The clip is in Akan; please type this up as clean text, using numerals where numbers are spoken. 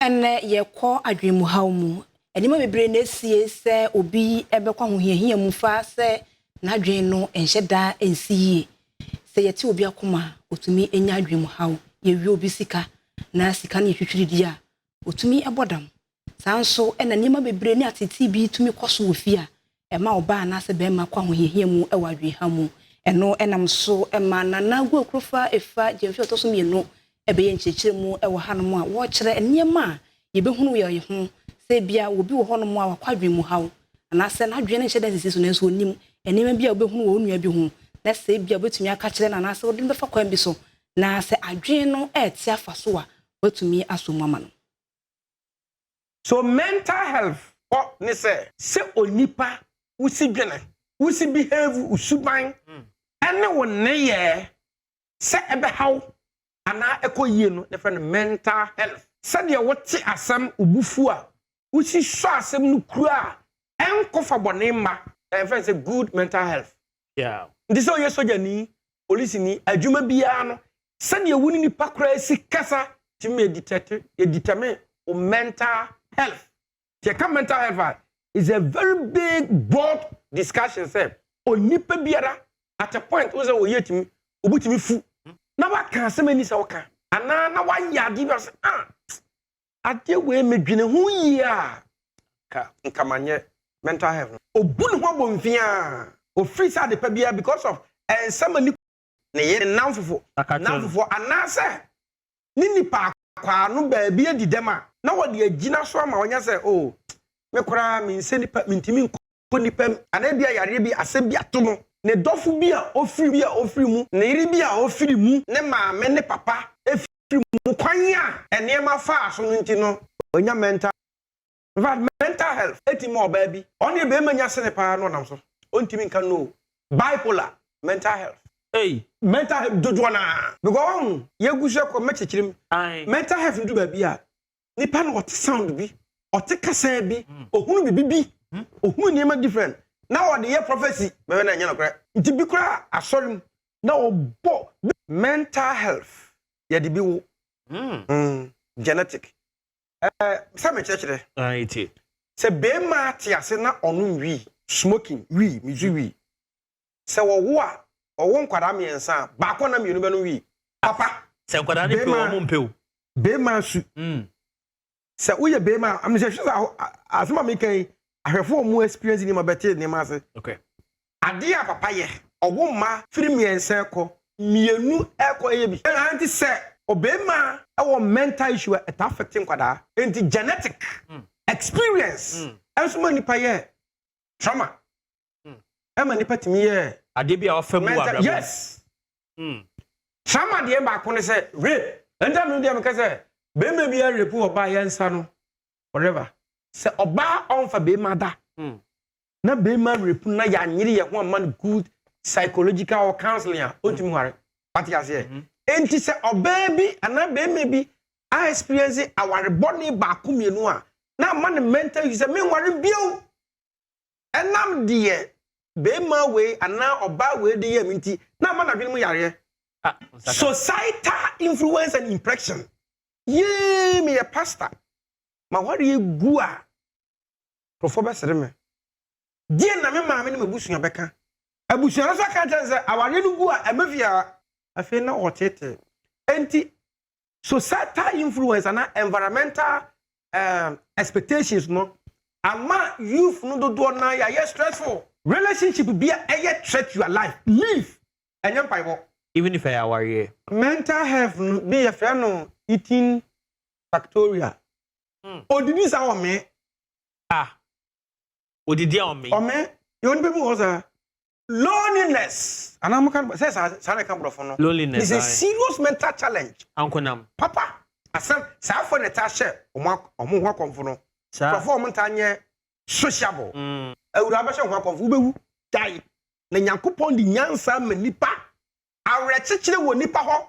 Ɛnɛ yɛkɔ adwenemuhaw mu. Nneɛma bebree na esie sɛ obi bɛkɔ ahohiahia mu fa sɛ n'adwene no nhyɛ da nsi yie. Sɛ yɛte obi akoma a, otumi nya adwenemuhaw. Yɛwie obi sika na sika no yɛ twitwiri a, otumi bɔ dam. Saa nso ɛna nneɛma bebree ne atete bi tumi kɔ so wɔ fie a ɛma ɔbaa anaasɛ bɛrima kɔ ahohiahia mu wɔ adwenehaw mu. Ɛno ɛnam so ɛma Nana Gu Akurofa Efa Gyamfi ɔtɔ so mmienu ɛbɛyɛ nkyerɛkyerɛ mu ɛwɔ hanom a wɔrekyerɛ nneɛma a yɛbɛhunu yɛ ho sɛ bia obi wɔ hɔnom a wakɔ adwene mu haw anaasɛ n'adwene no nhyɛ da sisi so, nanso onim nneɛma bi a wobɛhunu wɔ wo nua bi ho na sɛ bia wobɛtumi aka kyerɛ no anaasɛ wode no bɛfa kwan bi so na sɛ adwene no ɛɛte afa so a, watumi asɔ mu ama no. So mental health hɔ ne sɛ onipa wosi dwene, wosi behave, wosuban ɛne wo nneyɛɛ sɛ ɛbɛhaw anaa ɛkɔ yie no ne fɛ no mental health. Sɛdeɛ wote asɛm, obufu a wosi sɔ asɛm no kura a ɛnkɔfa bɔne mma, ɛmfɛ sɛ good mental health. Nti sɛ ɔyɛ sogyani, polisini, adwuma biara no, sɛdeɛ wo ne nipa koraa si kasa tumi yɛ determine wo mental health. Nti yɛka mental health a, is a very big broad discussion sɛ onipa biara at a point wo sɛ wɔyɛ tumi obi tumi fu na waka asɛm ani sɛ woka anaa na wayɛ adeɛ bi a sɛ, ah, adeɛ wei medwene ho yie a ka nkamanyɛ. Mental health no, obu ne ho abɔ mfia, ofiri sɛ ade pa biara because of ɛnsɛm ani ne yere ne nam fofo Aka kyerɛ nam no. Fofo anaasɛ ne nipa akwaa no baabi adi dɛm a na wɔde agyina so ama ɔnyɛ sɛ, o, me koraa mensɛ nipa, mentumi nkɔ nipa mu, anaa bi a yareɛ bi, asɛm bi ato no, ne dɔfo bi a ofiri bi a ofiri mu, ne yere bi a ofiri mu, ne maame ne papa efiri mu, kwan a nneɛma faa so no nti no onya mental. In fact, mental health eti ma ɔbaa bi ɔne bɛrima nya sene paa na ɔnam so ɔntumi nka no bipolar mental health. Hey. Mental health dodoɔ naa because ɔhun yɛgu so ɛkɔ mɛkyekyere mu. Mental health ndu baabi a nipa no ɔte sound bi, ɔte kasa bi, ohunu bibi bi, ohunu nneɛma different na ɔde yɛ prophecy bɛbɛ na ɛnyɛ nokorɛ. Nti bi koraa asɔre mu na ɔbɔ mental health yɛde bi wo genetic sɛ mekyerɛkyerɛ. Aye, tie. Sɛ bɛrima te ase na ɔnom wii, smoking wii, mizu wii, sɛ wɔwo a ɔwo nkwadaa mmiɛnsa a, baako na mmienu bɛnom wii papa. Sɛ nkwadaa ne pe Bɛrima- wɔn mpɛ o. Bɛrima su sɛ woyɛ bɛrima a amesɛ hwɛ sɛ asɛm a meka yi, ahwɛfoɔ a ɔmo experience nneɛma bɛte nneɛma ase. Adeɛ a papa yɛ, ɔwo mma firi mmiɛnsa kɔ mmienu ɛkɔ ɛyɛ bi ɛna nti sɛ ɔbɛrima ɛwɔ mental issue a ɛta affect nkwadaa. Nti genetic experience ɛnso ma nipa yɛ trauma, ɛma nipa tumi yɛ Adeɛ bi a ɔfɛ mu wɔ mental abrabɔ mu. Yes. Trauma deɛ baako ne sɛ rape. Ɛnta mi deɛ meka sɛ bɛrima bi arape ɔbaa yɛn nsa no forever. Sɛ ɔbaa ɔnfa bɛrima da na bɛrima rape na yɛanyere yɛn ho ama no good psychological or counseling a, ɔntumi nware. Wate aseɛ? Enti sɛ ɔbaa bi anaa bɛrima bi a experience awarebɔne baako mmienu a na ama ne mental issue sɛ menware bio, ɛnam deɛ bɛrima wei anaa ɔbaa wei de yɛ mi nti na ama n'adwene mu yareɛ. Ah, nsaka. Societal influence and impression. Yee, meyɛ pastor ma wareɛ gu a, nkurɔfoɔ bɛsere me. Deɛ na me maame ne m'abusua bɛka, abusua no nso aka kyerɛ sɛ awareɛ no gu a ɛmɛ fie a afei na ɔtetee. Enti societal influence ana environmental expectations no ama youth no dodoɔ na yɛayɛ stressful. Relationship bi a ɛyɛ threat to your life, leave. Ɛnyɛ mpaebɔ. Even if ɛyɛ awareɛ. Mental health no bi yɛfrɛ no eating factorial. Odidi saa, ɔmee. Ah, odidi a ɔmee. Ɔmee. Yɛ onipa bi wɔ hɔ saa, loneliness anaa mo ka sɛ saa saa na ɛka borɔfo no. Loneliness. It's a serious mental challenge. Ankonam. Papa asɛm saa afɔ ne ta hyɛ ɔmo ho akɔmfo no. Saa. Nkurɔfoɔ a ɔmo nta nyɛ sociable. Awura bɛhyɛ ho akɔmfo, wobɛwu gyae na Nyankopɔn de nyansa ma nipa, awerɛkyekyere wɔ nipa hɔ.